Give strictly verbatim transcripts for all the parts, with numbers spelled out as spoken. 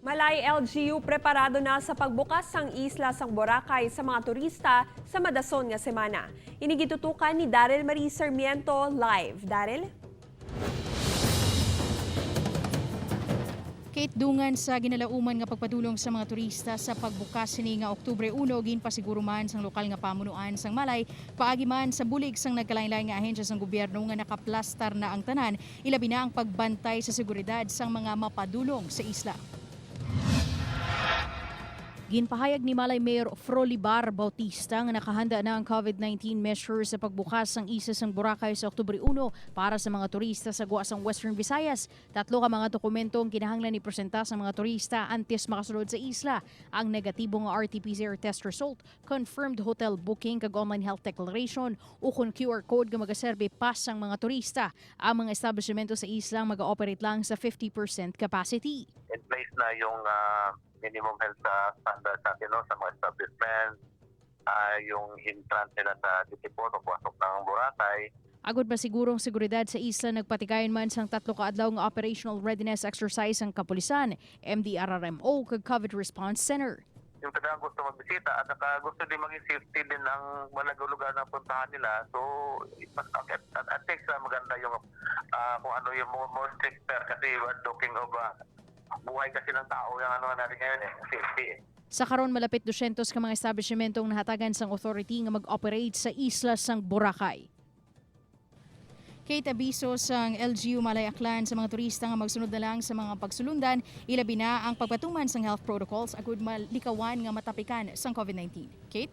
Malay L G U preparado na sa pagbukas sang isla sang Boracay sa mga turista sa madason nga semana. Ini gitutukan ni Daryl Marie Sarmiento live. Daryl? Kate, dungan sa ginalauman nga pagpadulong sa mga turista sa pagbukas sini nga Oktubre uno, ginpasiguro man sang lokal nga pamunuan sang Malay, paagi man sa bulig sang nagkalain-lain nga ahensya sang gobyerno nga nakaplastar na ang tanan, ilabi na ang pagbantay sa seguridad sang mga mapadulong sa isla. Ginpahayag ni Malay Mayor Frolibar Bautista nga nakahanda na ang COVID nineteen measures sa pagbukas sang isla sang Boracay sa Oktubre uno para sa mga turista sa gwa sang Western Visayas. Tatlo ka mga dokumento ang kinahanglan ipresenta sa mga turista antes makasulod sa isla: ang negatibo nga R T P C R test result, confirmed hotel booking, kag online health declaration, ukon Q R code nga magaserbi pass sang mga turista. Ang mga establishmento sa isla ang mag-ooperate lang sa fifty percent capacity. In place na yung ah, minimum health ah, standards natin, no, sa mga establishment, ah, yung entrance nila sa city port o pasok ng Boracay. Agud masiguro ang seguridad sa isla, nagpatigayon man sang tatlo ka adlaw nga operational readiness exercise ang kapulisan, M D R R M O, kag COVID Response Center. Yung talagang gusto magbisita at saka gusto din maging safety din ang mga lugar na puntahan nila. So, at, at, at least ah, maganda yung ah, kung ano yung more, more stricter kasi we're talking of ah, buhay kasi ng tao yung ano natin ngayon eh, safety eh. Sa karon, malapit dusyentos ka mga establishmento ang nahatagan sang authority nga mag-operate sa isla sang Boracay. Kate, abiso sang L G U Malay Aklan sa mga turista nga magsunod na lang sa mga pagsulundan, ilabi na ang pagpatuman sang health protocols agud malikawan nga matapikan sang COVID nineteen. Kate?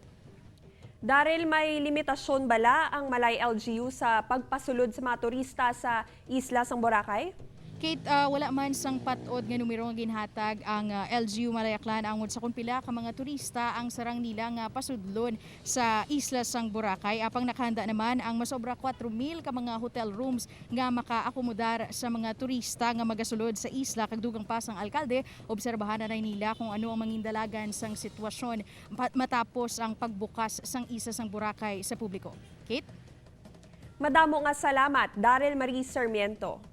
Daryl, may limitasyon bala ang Malay L G U sa pagpasulod sa mga turista sa isla sang Boracay? Kate, ah, wala man sang pat-od nga numero nga ginhatag ang ah, L G U Malay Aklan angod sa kon pila ka mga turista ang sarang nila nga pasudlon sa isla sang Boracay. Apang nakahanda naman ang masobra kuwatro mil ka mga hotel rooms nga makaakomodar sa mga turista nga magasulod sa isla, kag dugang pa sang alkalde, obserbahan na nila kung ano ang mangindalagan sang sitwasyon pa- matapos ang pagbukas sang isla sang Boracay sa publiko. Kate? Madamo nga salamat, Daryl Marie Sarmiento.